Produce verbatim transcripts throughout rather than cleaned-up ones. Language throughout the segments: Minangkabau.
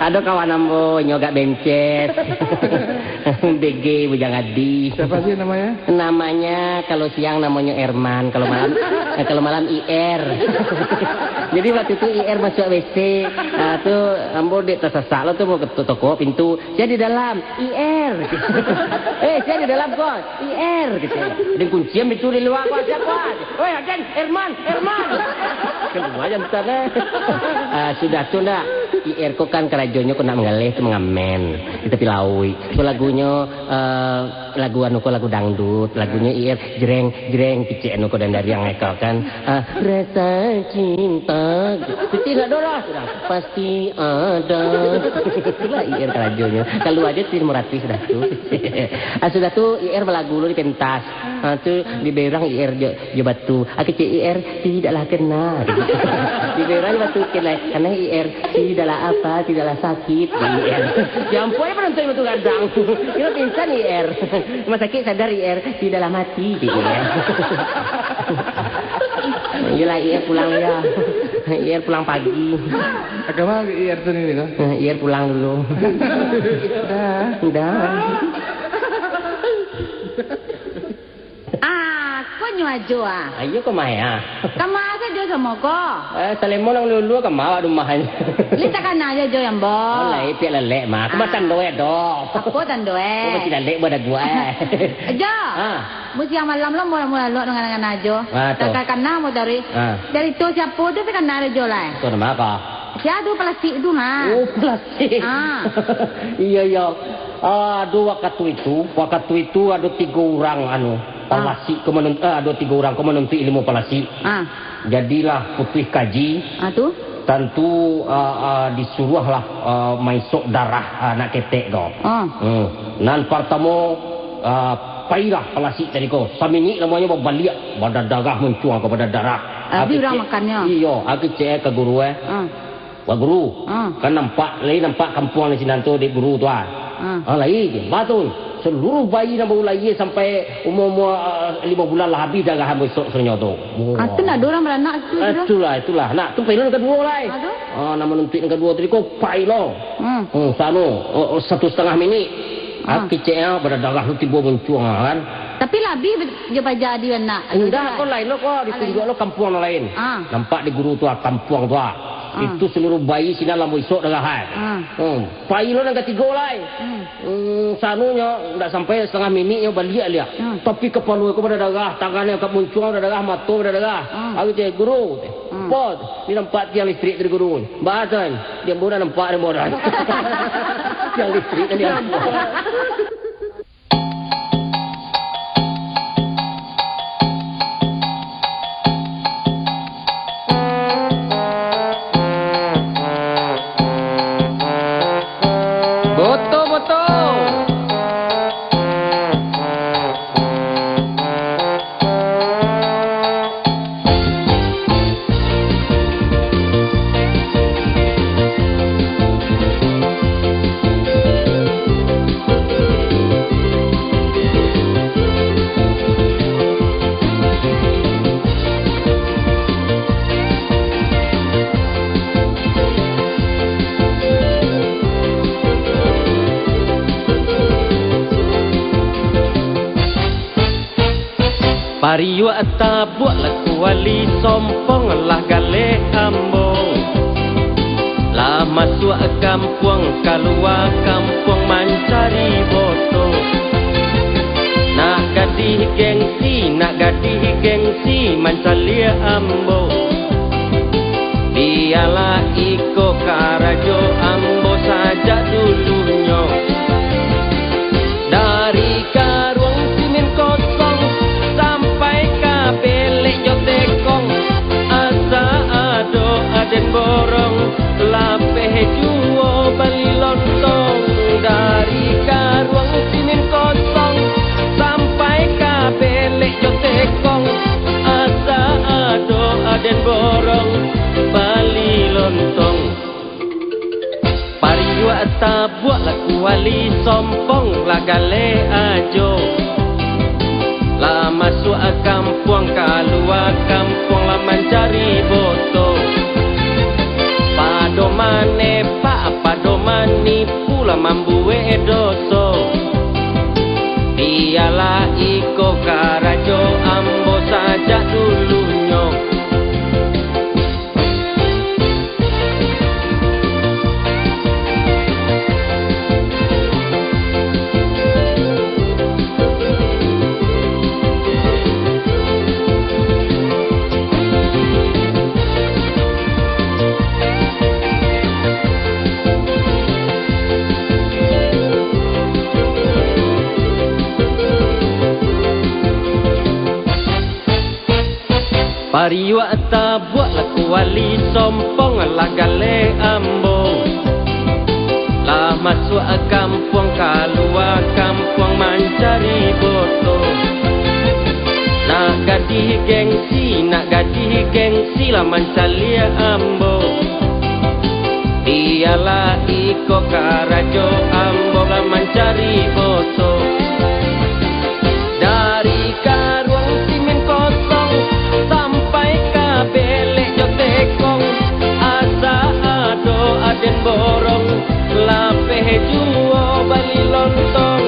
Ado kawan ambo, inyo agak bences. B G, Bujang Adi. Siapa sih namanya? Namanya, kalau siang namonyo Erman, kalau malam, eh, kalau malam I R. Jadi waktu tu I R masuk W C. Ah, tu ambo dek tasasak lo tu, ambo ketuk toko pintu. "Sia di dalam?" "I R." "Eh, sia di dalam ko?" "I R," gitu. "Den kuncian pintu di lua ko, sia ko?" "Oi, aden, Erman, Erman." Kalua jantan, eh. Ah, sudah tu ndak, I R ko kan karajonyo ko nak manggaleh tu mangamen di tapi lauik. Tu lagunyo, eh, lagu anu ko, lagu dangdut, lagunyo I R jreng, jreng, kecek anu ko dandariang eko kan. Ah, rasa cinta. Piti nak dorah sudah. Pasti ada. Itulah I R karajonyo. Kalua aja Sri Murati sudah tu. Ah, sudah tu I R balagu lo di pentas. Ah, tu diberang I R jo, jo batu. Ah, kecek I R, "Tidaklah kena." Diberang batu kena, karena I R, "Tidaklah apa, tidaklah sakit." I R. Ya ampun, ya penonton itu gadang. Kira pingsan I R. Rumah sakit sadar I R, "Tidaklah mati," I R. Iyolah, I R pulang ya. I R pulang pagi. Agama I R tu ni, ni, tu? Eh, I R pulang dulu. Dah. Dah. Ah, ko nyo ajo ah. Ayo ko maya. Kama sajo samo ko. Eh, Salemo nan lulu kama awak rumahnyo. Li takana ajo jo yang bo. Oh, lai piak lalek mah. Aku mah Ah. tando ya do. Apo tando, eh? Aku masih lalek buat dagu, eh. Jo. Ah. Musiang malam lo mula-mula lo dengan-dengan ajo. Ah, tu. Takana mo tadi. Ah. Dari tu siapo tu takana ajo lai? Tu nama ka? Sia tu palasik tu ha. Oh, palasik. Ah. Iya, iya. Ah, ado wakatu itu, wakatu itu ado tigo urang, anu, Ah. palasik ko manun-, ah, ado tigo urang ko manuntuik ilmu palasik. Ah. Jadilah putuih kaji. Ah, tu? Tantu, ah, ah, disuruahlah, ah, maisok darah, ah, anak ketek ko. Ah. Hmm. Nan partamo, ah, pailah palasik tadi ko. Saminik lamonyo babaliak, badadarah muncuang ko badadarah. Abi urang makannyo. Iyo, aki cek ka guru, eh. Ah. Wak Guru, Ah. kan nampak, lai nampak kampuang di sinan tu, dek Guru tu, ah. Ah. Ah, lai, baa tu, saluruh bayi nan baru lahia sampai umua-umua, ah, limo bulan lah abih darahan besok sabananyo tu. Wah. Ah, tu nak ado urang baranak tu, tu. Ah, itulah, itulah. Nak, tu pai lo nan kaduo lai. Ah, tu? Ah, nan manuntuik nan kaduo tadi ko, pai lo. Hmm. Hmm, sano, oh, oh, satu satangah minik. Ah. Ah, kecek, ah, badadarah tu tibo muncuang, ah, kan. Tapi lah abih jo paja di anak. Indak, ko lain lo ko, ditunjuak lo kampuang nan lain. Ah. Nampak di Guru tu, ah, kampuang tu, ah. Ah. Itu saluruh bayi sinan lah isok darahan. Ah. Hmm. Pai lo nan katigo lai. Hmm. Hmm, sanonyo, ndak sampai satangah minik nyo baliak liak. Hmm. Tapi kapalo ko badadarah, tangannyo ka muncuang badadarah, mato badadarah. Hmm. Abih tu, "Guru," Hmm. "Apo?" "Di nampak tiang listrik tu di Guru." "Baa tu?" "Di ambo ndak nampak, di ambo ndak." Tiang listrik kan di ambo. Boto, boto. Pariuak tabuak lah kuali sompong lah galeh ambo. Lah masuak kampuang, kalua kampuang mancari boto. Nak gadih gengsi, nak gadih gengsi mancaliak ambo. Bialah iko karajo ambo sajak dulunyo. Dari karuang simin kosong sampai ka belek jo tekong, asa ado aden borong, lapeh juo bali lontong. Dari karuang simin kosong sampai ka belek jo tekong, asa ado aden borong bali lontong. Pariuak tabuak lah kuali sompong lah galeh ajo. Lah masuak kampuang, kalua kampuang lah mancari boto. Pado manepak, pado mambuek doso. Bialah iko karajo ambo sajak dulunyo. Pariuak tabuak lah kuali sompong lah galeh ambo. Lah masuak kampuang, kalua kampuang mancari boto. Nak gadih gengsi, nak gadih gengsi lah mancaliak ambo. Bialah iko karajo ambo lah mancari boto. Dari karuang simin kosong sampai ka belek jo tekong, asa ado aden borong, lapeh juo bali lontong.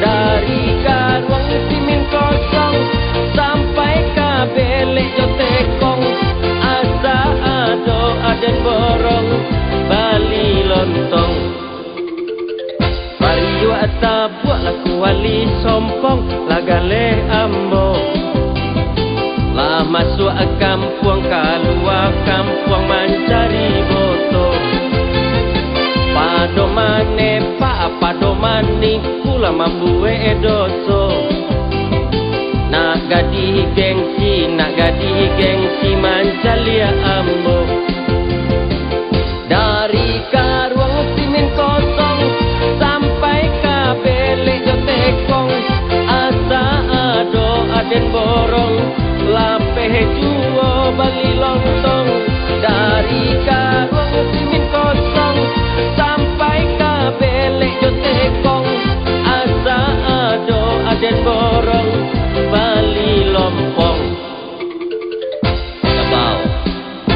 Dari karuang simin kosong sampai ka belek jo tekong, asa ado aden borong bali lontong. Pariuak tabuak lah kuali sompong lah galeh ambo. Lah masuak kampuang, kalua kampuang mancari boto. Pado manepak, pado manipu lah mambuek doso. Nak gadih gengsi, nak gadih gengsi mancaliak ambo. Dari karuang simin kosong sampai ka belek jo tekong, asa ado aden borong, lapeh juo bali lontong. Dari karuang simin kosong sampai ka belek jo tekong, asa ado aden borong.